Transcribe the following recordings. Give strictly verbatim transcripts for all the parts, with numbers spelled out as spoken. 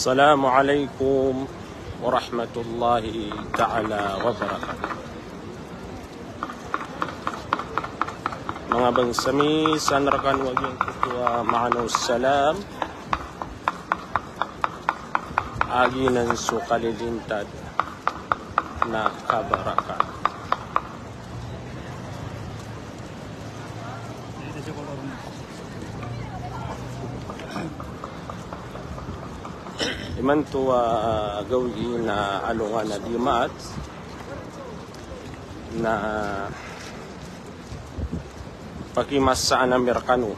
Assalamu alaikum warahmatullahi ta'ala wabarakatuh. Manga bangsa mi, san rkano a giyangkoto a maana o salam a giyanan so kalilintad na kabaraka. Imanto a gawii na alongan a Dimaat na pakimasaan ami rkano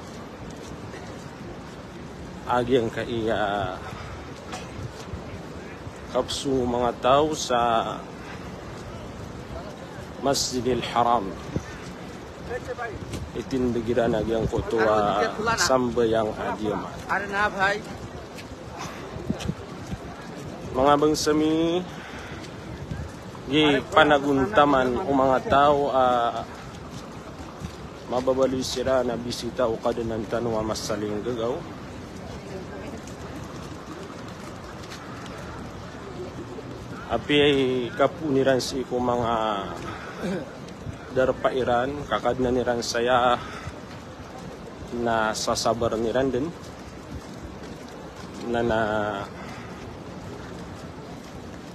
a giyangkaya kapso o manga taw sa Masjidil Haram. Itindg iran a giyangkoto a sambayang a Dimaat. Manga bangsa mi, gii panagontaman o manga taw a mababaloy siran a bisita o Kadnan tano a masalinggagaw. Apiya i kapoon iran sii ko manga darpa iran, kakadnan iran saya na sasabarn iran dn, na, na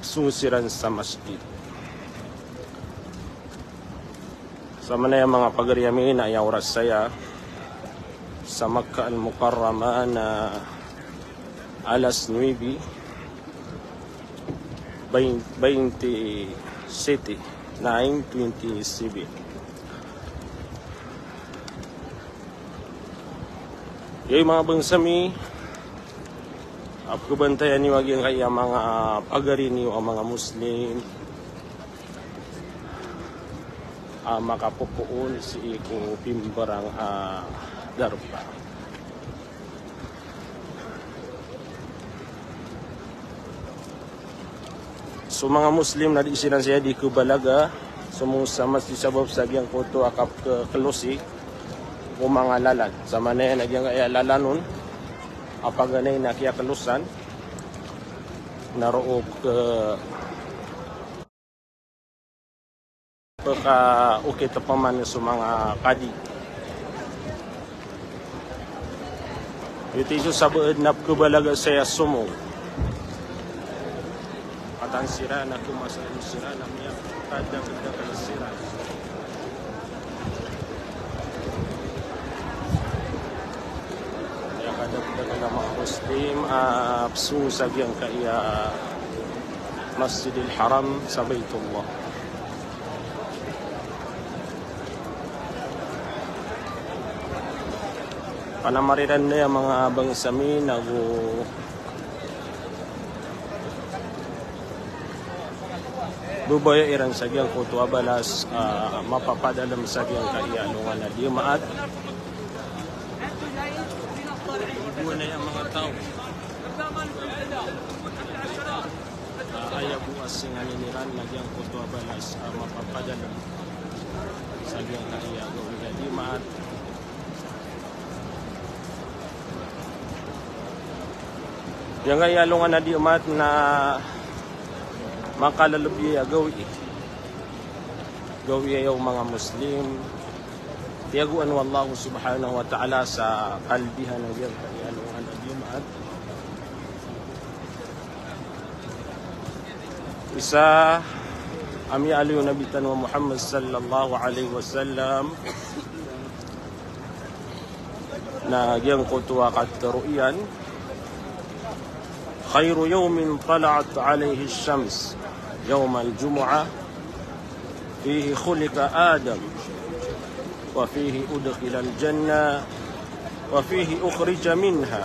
song siran sa masjid. Sa manaya manga pagari ami na aya oras saya sa Makkah Al-Mukarramah na alas nuebe, bain-, bainti sete, nine twenty-seven. Yay, manga bangsa mi, a pkhabantayan iyo a giyangkaya manga pagari niyo a manga Muslim a makapopoon sii ko pimbarang a darpa. So manga Muslim na di siran saya di khabalaga somong sa masjid sabap sa giyangkoto a kapkhaklosing o manga lalan. Sa manaya na giyangkaya lalan on a paganay na kiyaklosan na roo pkha- Pkhaokit pman so manga kadi. Ito so sabaad na pkhabalaga saya somong. Katan siran na khamasaan siran na miyakadakdakl siran. Miyakadakdakl a manga Muslim a psong sa giyangkaya Masjidil Haram sa Baitullah. Panamar iran dn a manga bangsa mi nago babaya iran sa giyangkoto a balas a mapapadalm sa giyangkaya alongan a Dimaat. Ibo na aya manga taw. Ah, aya bo a singanin iran na giyangkoto a balas a mapapadalm sa giyangkaya alongan a Dimaat. Giyangkaya alongan a Dimaat na makalalabi a gawii. Gawii aya o manga Muslim. Tiyagoan o Allah subhanahu wa ta'ala sa kalbihan a giyangkaya alongan a Dimaat. Isa a miyaaloy o Nabi tano a Muhammad sallallahu alaihi wasallam na giyangkoto a katharo iyan, "Khairu yawmin tala'at alayhi ash-shams yawmal jumu'ah." "Fihi khuliqa Adam, wa fihi udkhilal jannah, wa fihi ukhrija minha,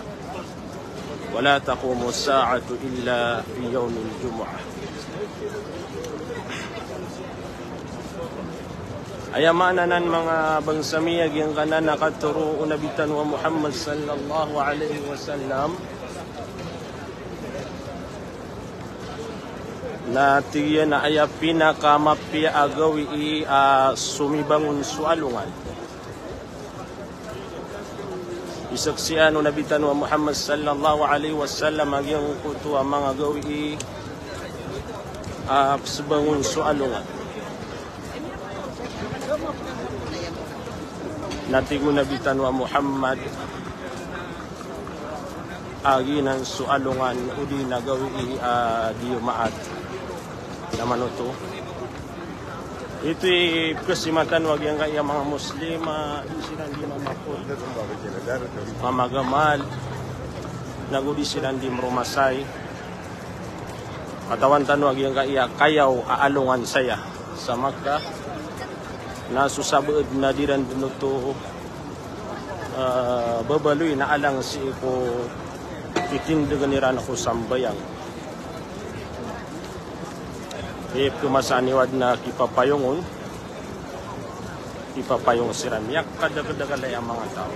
wa la taqumus sa'atu illa fi yawmil jumu'ah." Aya maana nan manga bangsa mi a giyangkanan a katharo o Nabi tano a Muhammad sallallahu alaihi wasallam, na tig iyan a aya pinakamapiya a gawii a somibangon so alongan. Isaksian o Nabi tano a Muhammad sallallahu alaihi wasallam a giyangkoto a manga gawii a pzbangon so alongan. Na tig o Nabi tano a Muhammad a giyanan so alongan odi na gawii a Jumaat. Na manoto. Ito i pkasima tano a giyangkaya manga Muslim a di siran di mamakod, mamagamal, nago di siran di mromasay. Katawan tano a giyangkaya kayaw a alongan saya sa Makkah, na so sabaad na di ran dn oto, ah, babaloy na alang sii ko titindgn iran ko sambayang. Ipkhamasaan iyo adn a kipapayong on, kipapayong siran. Miyakadakdakl aya manga taw.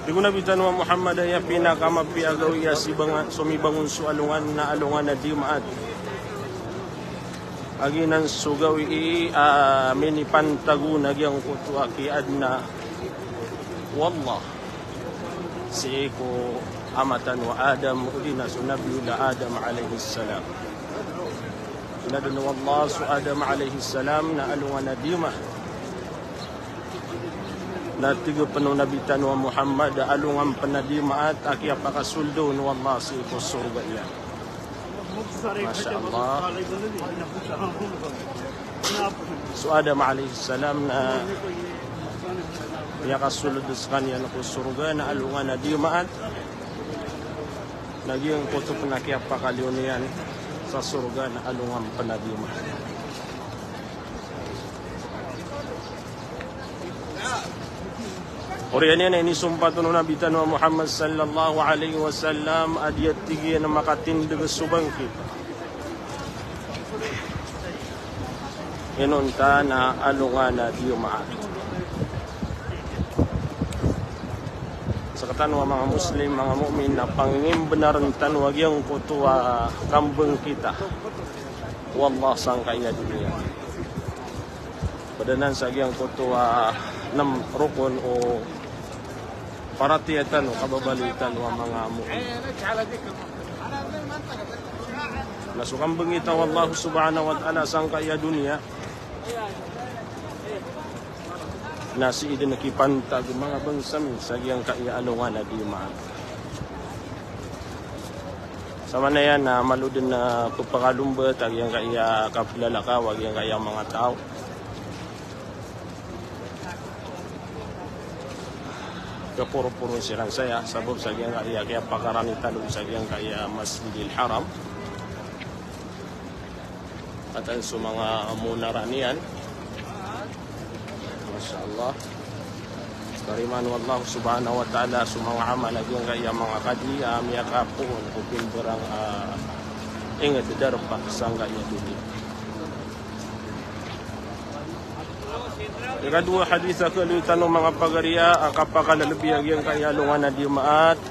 Tig o Nabi tano a Muhammad a aya pinakamapiya a gawii a sibangan, somibangon so alongan na alongan a Jumaat. A giyanan so gawii a minipantag on a giyangkoto a kiyaadna o Allah sii ko ama tano a Adam, odi na so Nabiyullah Adam alayhis salam. Inadn o Allah so Adam alayhis salam na alongan a Jumaat. Na tig pn o Nabi tano a Muhammad a alongan pn a Jumaat a kiyapakasold on o Allah sii ko sorga iyan. Masha Allah. So Adam alayhis salam na miyakasold skaniyan ko sorga na alongan a Jumaat. Na giyangkoto pn a kiyapakaliyo niyan sa sorga na alongan pn a Jumaat. Oriyan iyan a inisompat on o Nabi tano a Muhammad sallallahu alayhi wasallam a di a tig iyan a makatindg so bangkit inonta na alongan a Jumaat. Sktano a manga Muslim, manga mu'min, na pangingimbnarn tano a giyangkoto a kambngkita o Allah sangkaya doniya. Pd anan sa giyangkoto a nem rokon o paratiyaya tano, kababaloy tano a manga mu'min. Na so kambngita o Allah subhanahu wa ta'ala sangkaya doniya na sii dn kipantag, manga bangsa mi, sa giyangkaya alongan a Jumaat. Samanaya na malo dn a pphakalombot a giyangkaya kaplalakaw a giyangkaya manga taw. Kaporoporo siran saya sabap sa giyangkaya kiyapakarani tano sa giyangkaya Masjidil Haram. Katan so manga munara niyan. Masha Allah. Tarimaan o Allah subhanahu wa ta'ala so manga amal a giyangkaya manga kadi a miyakapoon ko pimbarang a ingd darpa sangkaya doniya. Ikadowa a hadith a kaloy tano manga pagariya a kapakalalabi a giyangkaya alongan a Jumaat.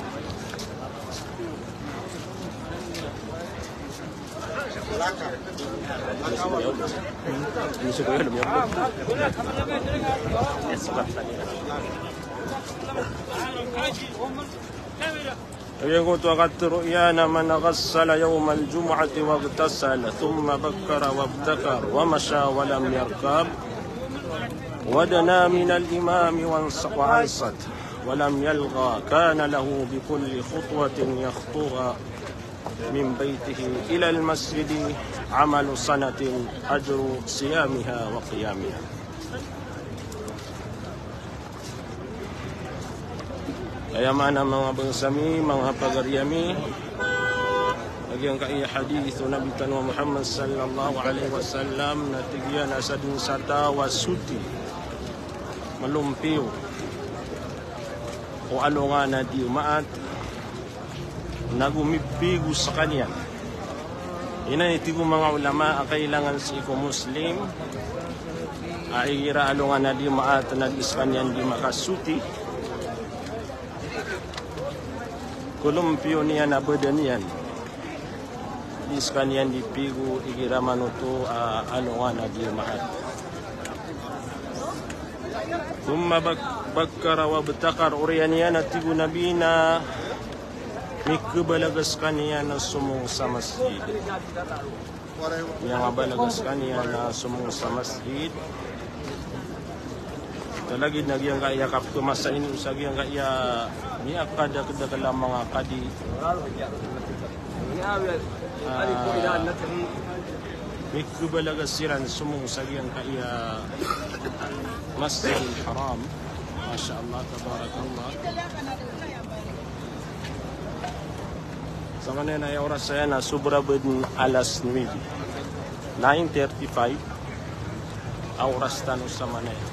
Giyangkoto a katharo iyan a man ghassala yawmal jumu'ati waghtasala thumma bakkara wabtakar wa masha wa lam yarkab wa dana minal imami wa ans-, wa ansat wa lam yalgha kana lahu bi kulli khutwatin yakhtuha min baytihi ilal masjidi amalu sanatin ajru siyamiha wa qiyamiha. Aya maana, manga bangsa mi, manga pagari ami, a giyangkaya hadith o Nabi tano a Muhammad sallallahu alaihi wasallam na tig iyan a sadn sa taw a soti, malompiyo o alongan a Jumaat, nago mipigo skaniyan. Ina i tig o manga ulama a kailangan sii ko Muslim a igira alongan a Jumaat na di skaniyan di makasoti, kolompiyon iyan a badan iyan. Di skaniyan di pigo igira manoto a alongan a Jumaat. Thumma bak-, bakkara wabtakar, oriyan iyan a tig o Nabi na mikhabalaga skaniyan a somong sa masjid. Miyangabalaga skaniyan a somong sa masjid. Sa lagid na giyangkaya kapkhamasain o sa giyangkaya miyakadakdakl a manga kadi. Ah, mikhabalaga siran somong sa giyangkaya Masjidil Haram. Masha Allah, tabarakallah. Samanaya na aya oras aya na sobra bo dn alas nuwebe. Nine thirty-five a oras tano samanaya.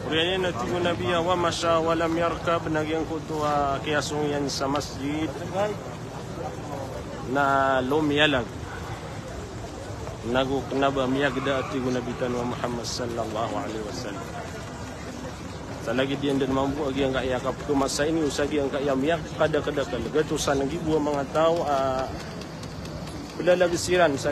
Oriyan iyan a tig o Nabi a wa masha wa lam yarkab, na giyangkoto a kiyasong iyan sa masjid na lomiyalag. Nago kna ba miyagda a tig o Nabi tano a Muhammad sallallahu alaihi wasallam. Sa lagid iyan dn mambo a giyangkaya kapkhamasain o sa giyangkaya miyakadakdakl, gatosan a gibo a manga taw a phlalag siran sa